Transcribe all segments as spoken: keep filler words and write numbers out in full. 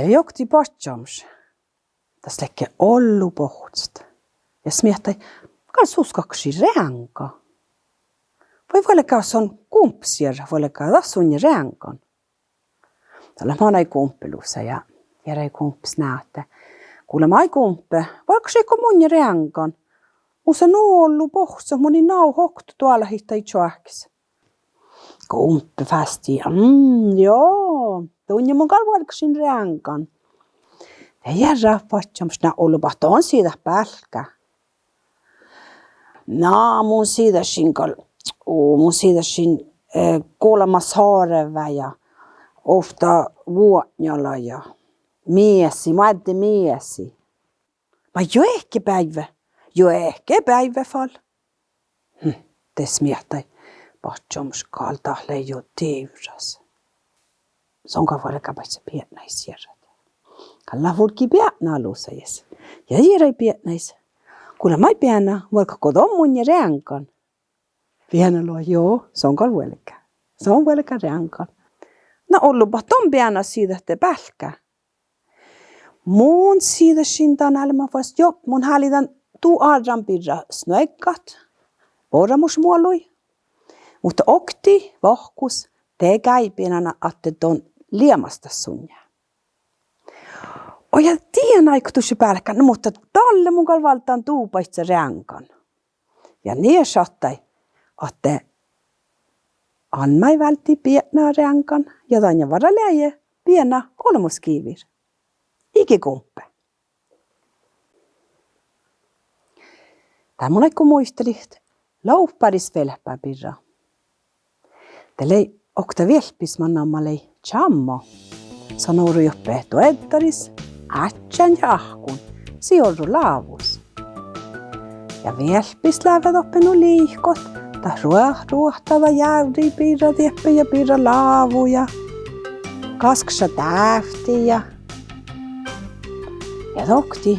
Ja oktii badjemaš. Das ledje ollu bohccot. Ja smiehtai: Gal sus galggašii reaŋga. Vai vuolgá son gumpes jearrat, vuolgá dat sunnje reaŋgan? Dalle manai gumpe lusa ja jearai gumpes: Na ahte gula maid gumpe, vuolggašit go munnje reaŋgan? Mus lea nu ollu bohccot, mun in nagot okta doalahit daid čoahkkis. Gumpe vásttii: Mm, jo, dunnje mun gal vuolggašin reaŋgan. Ja jearrá badjemaš: Na ollu bat don siđat bálkká? Na mun siđašin gal, u, mun siđašin, eh, golmma sárvá ja ovtta vuotnjala ja miesi, moadde miesi. Maid juohke beaivve? Juohke beaivve fal. Hm, de smiehtai badjemaš: Gal dat lea juo divrras. Son gal vuolgá baicca bietnahit jearrat. Gal lea vulggii bietna lusa jus. Ja jearai bietnahis. Gula maid beana, vuolggat go don munnje reaŋgan? Beana loai: Jo, son gal vuolgá. Son vuolgá reaŋgan. Na ollu bat don beana siđat de bálkká? Mun siđašin dan álbmot vuos, jo, mun háliidan du árran birra snuoggat, borramušmuoluid. Muhto oktii vahkus de gáibinana ahte don liemastat sunnje. Oi, ja dien áiggut dušše bálkán, na muhto dalle mun gal válddán du baicca reaŋgan. Ja nie šattai ahte almmái váldit bietna reaŋgan ja dainna várra lei beana olbmos givir. Iige gumpe. Dál mun áiggun muitalit loahparis vielpá birra. De lei okta vielppis man namma lei Čámmo. Son orui doppe duoddaris ádján ja áhkun, sii orru lávus. Ja vielppis lávii doppe nu liikot, dat ruo-, ruohtta jávrri birra dieppe ja birra lávu ja gaskkaša dávtti ja, ja dohko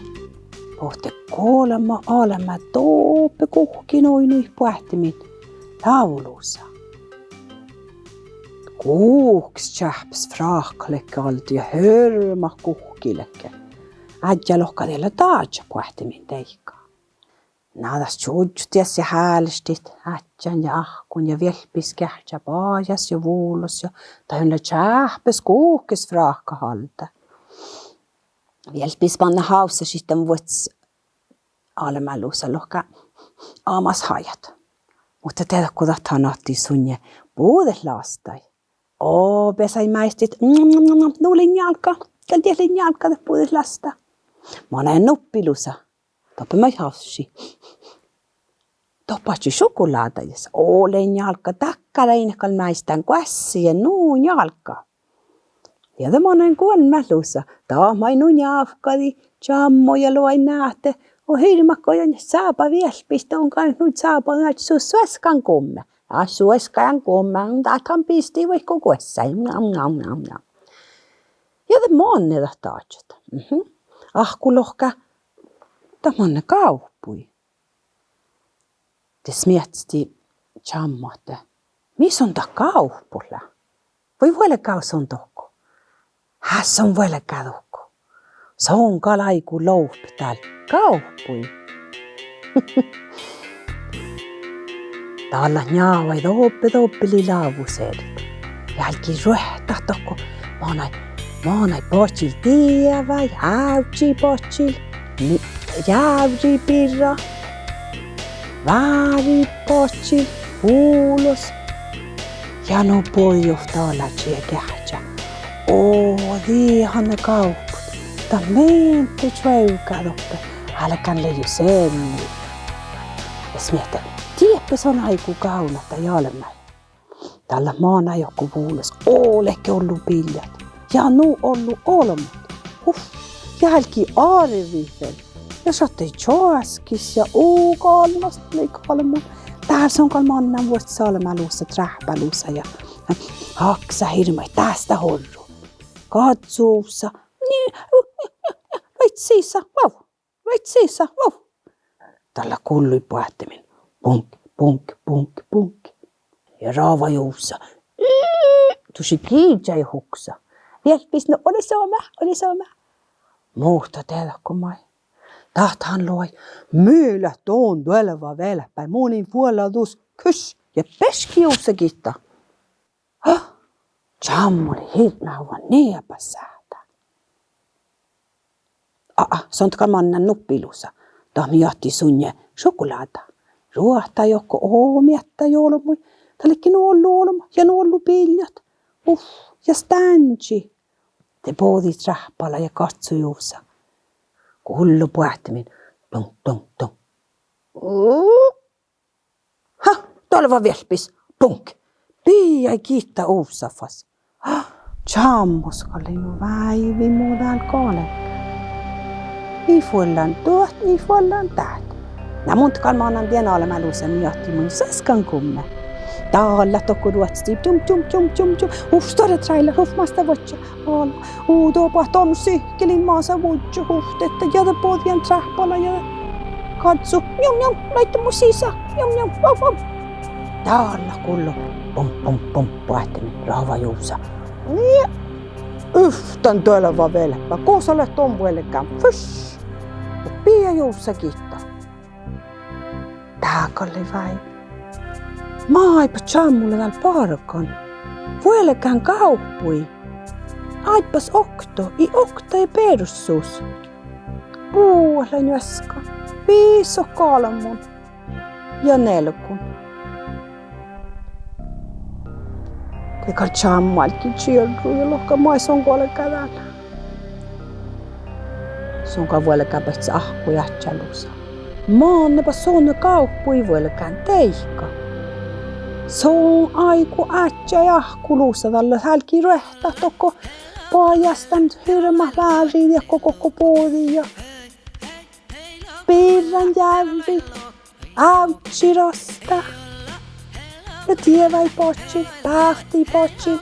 bohte golbma albma doppe guhkkin oidnui boahtimin lávu lusa. Guhkes čáhppes fráhka ledje alde ja hirbmat guhkki ledje. Ádjá lohká: Dien lean dáža boahtimin deike. Na das čužžot dies ja háleštit ádján ja áhkun ja vielppis geahččá bajás ja vulos ja dain lea čáhppes guhkes fráhka alde. Vielppis manne hávssašit dan vuosttaš albma lusa lohká: Amas hajat. Muhto dieđát go dat han attii sunnje buđetlasttaid? O, besai máistit: Nu lei njálgga, gal dieđát lei njálgga dat buđetlastta? Manai nuppi lusa. Doppe maid hávssašii: Doppe oaččui šokoláda jus? O, lei njálgga, dakkár dain gal máistán goassege, nu njálgga. Ja de manai goalmmát lusa. Dat maid nu njávkkadii Čámmo ja loai: Na ahte, o hirbmat go ii sába vielppis, don gal nu sába, na sus suoskan gomme. Ja suoskan gomme, dat han bistii vaikko goassege. Njam, njam, njam, njam. Ja de manne dat dážat. Mhm. Áhkku lohká: Dat manne gávpui. De smiehtestii Čámmo ahte: Mis son dat gávpot lea? Vai vuolgá son dohko? Hás son vuolgá dohko. Son gal áigu loahpet dál gávpui. Dál lea njávai doppe, doppe lei lávu seret. Ja álggii ruohtat dohko manai, manai badjel dievái, ávžži badjel, ni-, jávrri birra, vári badjel, vulos. Ja nu bođii ovtta alža ja geahččá: O, die han lea gávpot. Dat meantá čuovgá doppe. Álgán lei jus eanni. Ja smiehtá: Dieppe son áigu gávdnat daid albmái. Dalle manai dohko vulos. O, ledje ollu biiljat. Ja nu ollu olbmot. Uf, ja álggii árvvit vel. Ja šattai čoaskis ja u galmmas lei galmma. Dál son gal mannán vuosttaš albma lusa, tráhppa lusa ja haksá hirbmat, dás dat orru. Gadzzu uvssa. Ni-, lusa sisa, vau. Lusa sisa, vau. Dalle gullui boahtimin. Bunk, bunk, bunk, bunk. Ja ráfai uvssa. Dušše gižai huksa. Vielpis: No, ole somá, ole somá. Muhto dieđát go maid? Dat han loai: Mii leat don duolva vielpáid, mun in vuola dus kyš, ja beškkii juvssa gitta. Čámmui lei hirbmat oaidnibassáhttá. Aa, son dat gal mannán nuppi lusa. Dat mii attii sunnje šokkoláda. Ruohta johka, o, miehtá olbmuid. Dat ledje nu ollu olbmot ja nu ollu biiljat. Uf, ja stándži. De bođii tráhppala ja gazzu juvssa. Gullo boahtimin. Dun, dun, dun. Ha, duolva vielpis. Bunk. Bijai gitta uvssa fas. Čámmus gal lei nu váivi mo dál galgá. Ii fuollán duot, ii fuollán dát. Na mun gal mannán dien albma lusa, mii attii mun saskan gumme. Dál lea dohko ruohtastit: Čum, čum, čum, čum, čum. Uf, stuorra tráilla, uf, másta vuodjá. Al-, u, dohko boahtá sihkkelin masa vuodjá, uf, dette, ja de bođii tráhppala ja gazzu. Njom, njom, láidda mu sisa. Njom, njom, vau, vau. Dál lea gullo. Bum, bum, bum, boahtimin rahva juvssa. Nie. Uf, dan duolva vielpá, gosa leat don vuolgán? Fuš. Ja bijai juvssa gitta. Dá gal lei váivi. Maid ba čámmu lea dál bargan? Vuolgán gávpui. Áibbas okto, ii okta ja berossas. Buot lea njuoska, visot gálvvon ja nealgon. De gal čámmu álggii čierru ja lohká: Maid son galgá dál? Son gal vuolgá báiccá áhkku ja ádjá lusa. Manne ba son gávpui vuolgán deike? Son áigu ádjá ja áhkku lusa. Dalle álggii ruohttat dohko bajástan hirbmat váriid ja gokko bođii ja birran jávrri, ávžži rastá ja dieđaid badjel, bávttiid badjel.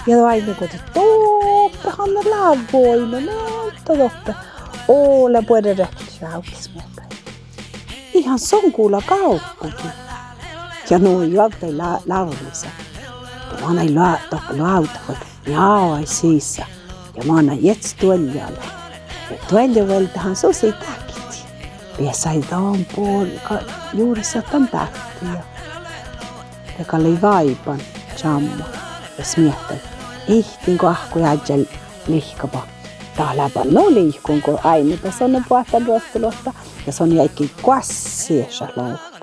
Ja doaidne go de doppe han lávvoimen, mealta doppe, ole buorre rekčat ávkesmiehtái. Ii han son gula gávpui. Ja nu juovddai lá-, lávlusa. De manai lá-, dohko lávdat vuolgit: Njá, ai sisa. Ja manai iežas duollja ala. Ja duolljavuolde han susi dáhkidii. Beasai dan bor-, ga-, jursa dan dávtti ja de gal lei váiban čámmu ja smiehttai: Ihtten go áhkku ja áddjá lihkaba, dat leaba nu lihkon go áinniba son boahtán ruovttoluotta ja son ii áigge goassege šat loga.